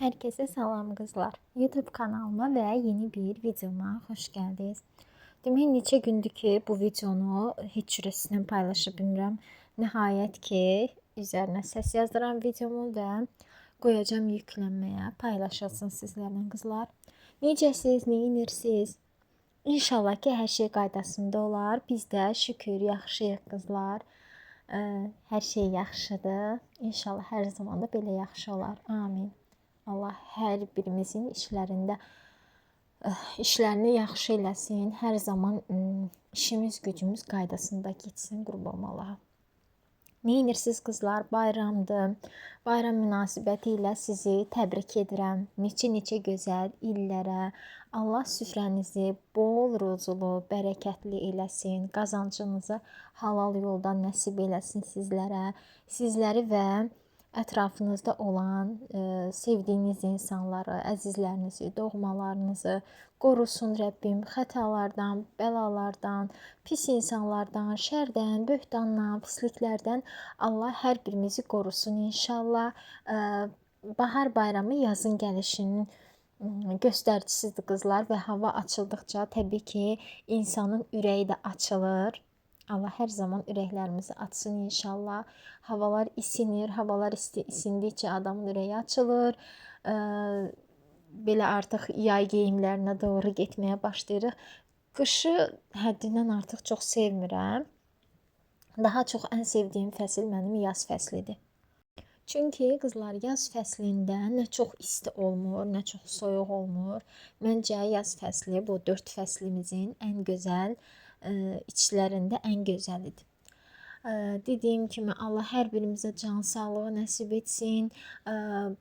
Herkese salam kızlar. YouTube kanalıma ve yeni bir videoma hoş geldiniz. Demək neçə gündür ki, bu videonu heç cürəsindən paylaşa bilmirəm. Nəhayət ki, üzərinə səs yazdıram videomu və qoyacağam yüklənməyə, paylaşılsın sizlərlə qızlar. Necəsiz, nə edirsiniz? İnşallah ki, hər şey qaydasında olar. Biz də şükür yaxşıyıq qızlar. Hər şey yaxşıdır. İnşallah hər zaman da belə yaxşı olar. Amin. Allah hər birimizin işlərində işlərini yaxşı eləsin. Hər zaman işimiz, gücümüz qaydasında getsin, qurban Allaha. Nə edirsiniz qızlar? Bayramdır. Bayram münasibəti ilə sizi təbrik edirəm. Neçə-neçə gözəl illərə Allah süfrənizi bol ruzulu, bərəkətli eləsin. Qazancınızı halal yoldan nəsib eləsin sizlərə. Sizləri və ətrafınızda olan sevdiyiniz insanları, əzizlərinizi, doğmalarınızı qorusun Rəbbim xətalardan, bəlalardan, pis insanlardan, şərdən, böhtandan, pisliklərdən Allah hər birimizi qorusun inşallah. Bahar bayramı yazın gəlişinin göstəricisidir qızlar və hava açıldıqca təbii ki, insanın ürəyi də açılır. Allah hər zaman ürəklərimizi açsın inşallah. Havalar isinir, havalar isti isindikcə adamın ürəyi açılır. Belə artıq yay geyimlərinə doğru getməyə başlayırıq. Qışı həddindən artıq çox sevmirəm. Daha çox ən sevdiyim fəsil mənim yaz fəslidir. Çünki qızlar yaz fəslində nə çox isti olmur, nə çox soyuq olmur. Məncə yaz fəsli bu 4 fəslimizin ən gözəl içlərində ən gözəlidir. Dediyim kimi Allah hər birimizə can sağlığı nəsib etsin.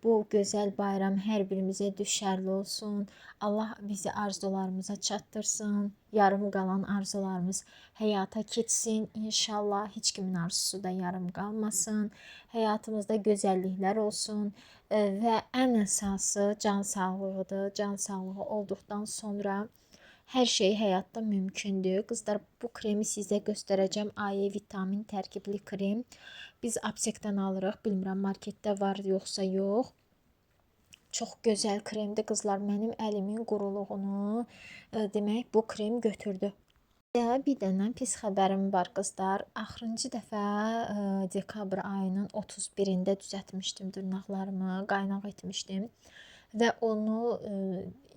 Bu gözəl bayram hər birimizə düşərli olsun. Allah bizi arzularımıza çatdırsın. Yarım qalan arzularımız həyata keçsin inşallah. Heç kimin arzusu da yarım qalmasın. Həyatımızda gözəlliklər olsun və ən əsası can sağlığıdır. Can sağlığı olduqdan sonra hər şey həyatda mümkündür. Qızlar, bu kremi sizə göstərəcəm. AE vitamin tərkibli krem. Biz aptekdən alırıq. Bilmirəm marketdə var yoxsa yox. Çox gözəl kremdir qızlar. Mənim əlimin quruluğunu demək bu krem götürdü. Bir dənə pis xəbərim var qızlar. Axırıncı dəfə dekabr ayının 31-də düzəltmişdim dırnaqlarımı, qaynaq etmişdim. Və onu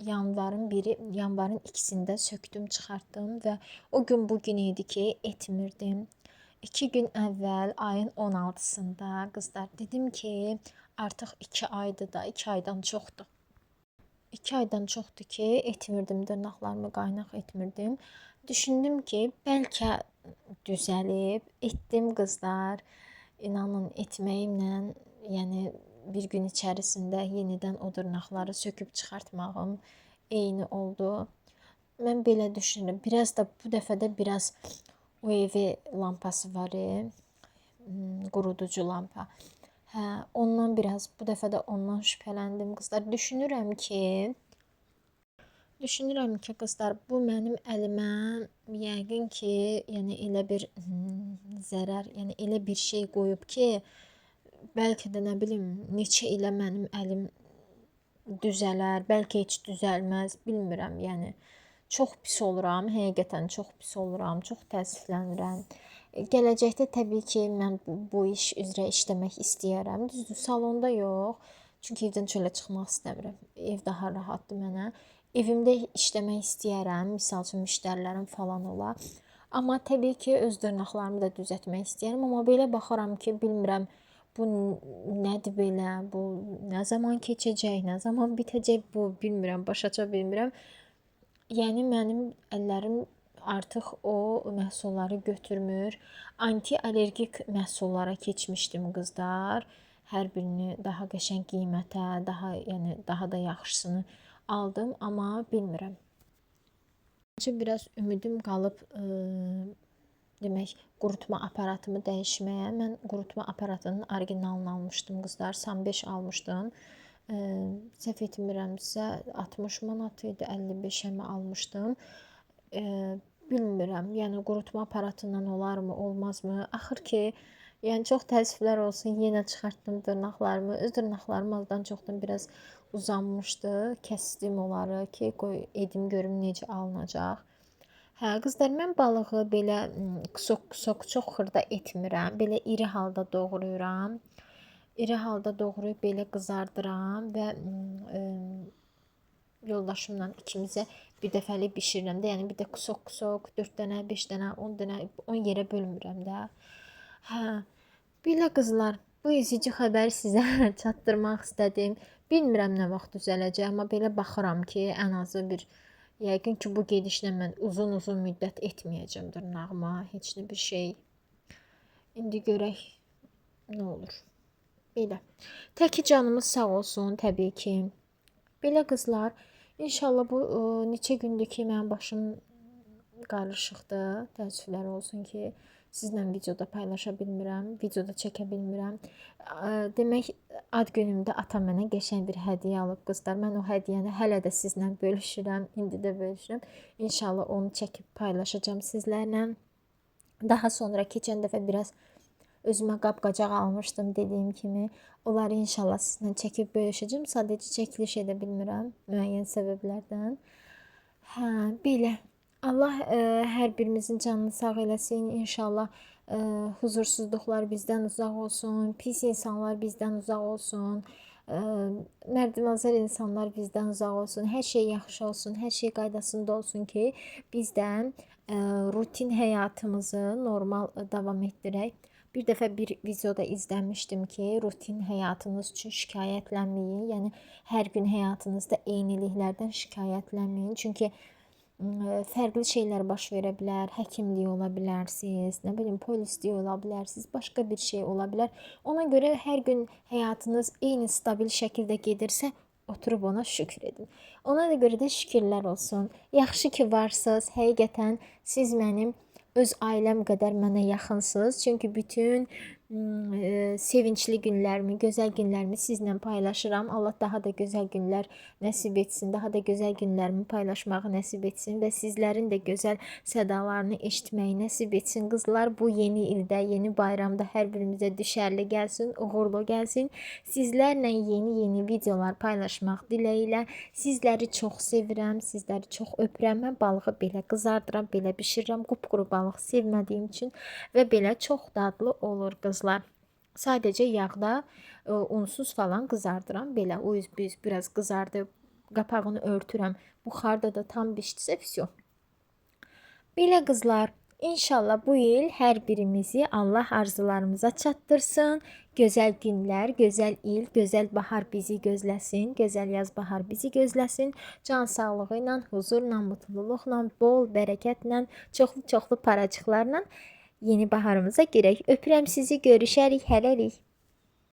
yanvarın 1-i, yanvarın 2-sində sökdüm, çıxartdım və o gün bu gün idi ki, etmirdim. 2 gün əvvəl ayın 16-sında qızlar dedim ki, artıq 2 aydır da, 2 aydan çoxdur. 2 aydan çoxdur ki, etmirdim dırnaqlarımı, qaynaq etmirdim. Düşündüm ki, bəlkə düzəlib. Etdim qızlar. İnanın etməyimlə, yəni bir gün içərisində yenidən o dırnaqları söküb çıxartmağım eyni oldu. Mən belə düşünürəm. Biraz da bu dəfə də biraz UV lampası var, quruducu lampa. Hə, ondan biraz bu dəfə də ondan şübhələndim qızlar. Düşünürəm ki, qızlar, bu mənim əlimə yəqin ki, yəni elə bir zərər, yəni elə bir şey qoyub ki, bəlkə də nə bilim neçə ilə mənim əlim düzələr, bəlkə heç düzəlməz, bilmirəm. Yəni çox pis oluram, həqiqətən çox pis oluram, çox təəssüflənirəm. Gələcəkdə təbii ki, mən bu iş üzrə işləmək istəyərəm. Düzdür, salonda yox. Çünki evdən çölə çıxmaq istəmirəm. Ev daha rahatdır mənə. Evimdə işləmək istəyərəm. Misal üçün müştərilərim falan ola. Amma təbii ki, öz dırnaqlarımı da düzəltmək istəyirəm. Amma belə baxıram ki, bilmirəm bu nədir belə, bu nə zaman keçəcək, nə zaman bitəcək bu, bilmirəm, başa aça bilmirəm. Yəni mənim əllərim artıq o məhsulları götürmür. Antiallergik məhsullara keçmişdim qızlar. Hər birini daha qəşəng qiymətə, daha yəni daha da yaxşısını aldım, amma bilmirəm. Biraz ümidim qalıb demək, qurutma aparatımı dəyişməyə. Mən qurutma aparatının orijinalını almışdım qızlar. Sam 5 almışdım. Səhv etmirəmsə 60 manat idi, 55-ə mi almışdım. Bilmirəm, yəni qurutma aparatından olarmı, olmazmı? Axır ki, Yəni çox təəssüflər olsun, yenə çıxartdım dırnaqlarımı. Öz dırnaqlarım azdan çoxdan biraz uzanmışdı. Kəsdim onları ki, qoy edim görüm necə alınacaq. Hə, qızlar, mən balığı belə qusok-qusok çox xırda etmirəm. Belə iri halda doğrayıram. İri halda doğrayıb belə qızardıram və yoldaşımla ikimizə bir dəfəlik bişirirəm də. Yəni bir də qusok-qusok 4 dənə, 5 dənə, 10 dənə 10 yerə bölmürəm də. Hə, belə qızlar, bu üzücü xəbəri sizə çatdırmaq istədim. Bilmirəm nə vaxt düzələcək, amma belə baxıram ki, ən azı bir yəqin ki, bu gedişlə mən uzun-uzun müddət etməyəcəm dırnağıma heç nə bir şey. İndi görək nə olur. Belə. Təki canımız sağ olsun təbii ki. Belə qızlar, inşallah bu neçə gündür ki, mənim başım qarışıqdır. Təəssüflər olsun ki, sizlə videoda paylaşa bilmirəm, videoda çəkə bilmirəm. Demək, ad günümdə atam mənə qəşəng bir hədiyyə alıb qızlar. Mən o hədiyyəni hələ də sizlə bölüşürəm, indi də bölüşürəm. İnşallah onu çəkib paylaşacağam sizlərlə. Daha sonra keçən dəfə biraz özümə qab-qacaq almışdım dediyim kimi. Onları inşallah sizlə çəkib bölüşəcəm. Sadəcə çəkiliş edə bilmirəm müəyyən səbəblərdən. Hə, belə. Allah hər birimizin canını sağ eləsin. İnşallah huzursuzluqlar bizdən uzaq olsun, pis insanlar bizdən uzaq olsun, mərdimazar insanlar bizdən uzaq olsun. Hər şey yaxşı olsun, hər şey qaydasında olsun ki, biz də rutin həyatımızı normal davam etdirək. Bir dəfə bir videoda izləmişdim ki, rutin həyatınız üçün şikayətlənməyin. Yəni hər gün həyatınızda eyniliklərdən şikayətlənməyin. Çünki fərqli şeylər baş verə bilər. Həkimlik ola bilərsiniz, nə bilim polislik ola bilərsiniz, başqa bir şey ola bilər. Ona görə hər gün həyatınız eyni stabil şəkildə gedirsə, oturub ona şükür edin. Ona da görə də şükürlər olsun. Yaxşı ki varsınız. Həqiqətən siz mənim öz ailəm qədər mənə yaxınsınız. Çünki bütün sevincli günlərimi, gözəl günlərimi sizlə paylaşıram. Allah daha da gözəl günlər nəsib etsin, daha da gözəl günlərimi paylaşmağı nəsib etsin və sizlərin də gözəl sədalarını eşitməyi nəsib etsin. Qızlar, bu yeni ildə, yeni bayramda hər birimizə düşərli gəlsin, uğurlu gəlsin. Sizlərlə yeni-yeni videolar paylaşmaq diləyi ilə sizləri çox sevirəm, sizləri çox öpürəm. Mən balığı belə qızardıram, belə bişirirəm. Qupquru balıq sevmədiyim üçün və belə çox dadlı olur qızlar. Sadəcə yağda unsuz falan qızardıram. Belə o üz biz biraz qızardı. Qapağını örtürəm. Buxarda da tam bişdisə vəsyo. Belə qızlar, inşallah bu il hər birimizi Allah arzularımıza çatdırsın. Gözəl günlər, gözəl il, gözəl bahar bizi gözləsin. Gözəl yaz bahar bizi gözləsin. Can sağlığı ilə, huzurla, mutluluqla, bol bərəkətlə, çoxlu-çoxlu paracıqlarla yeni baharımıza girək. Öpürəm sizi, görüşərik hələlik.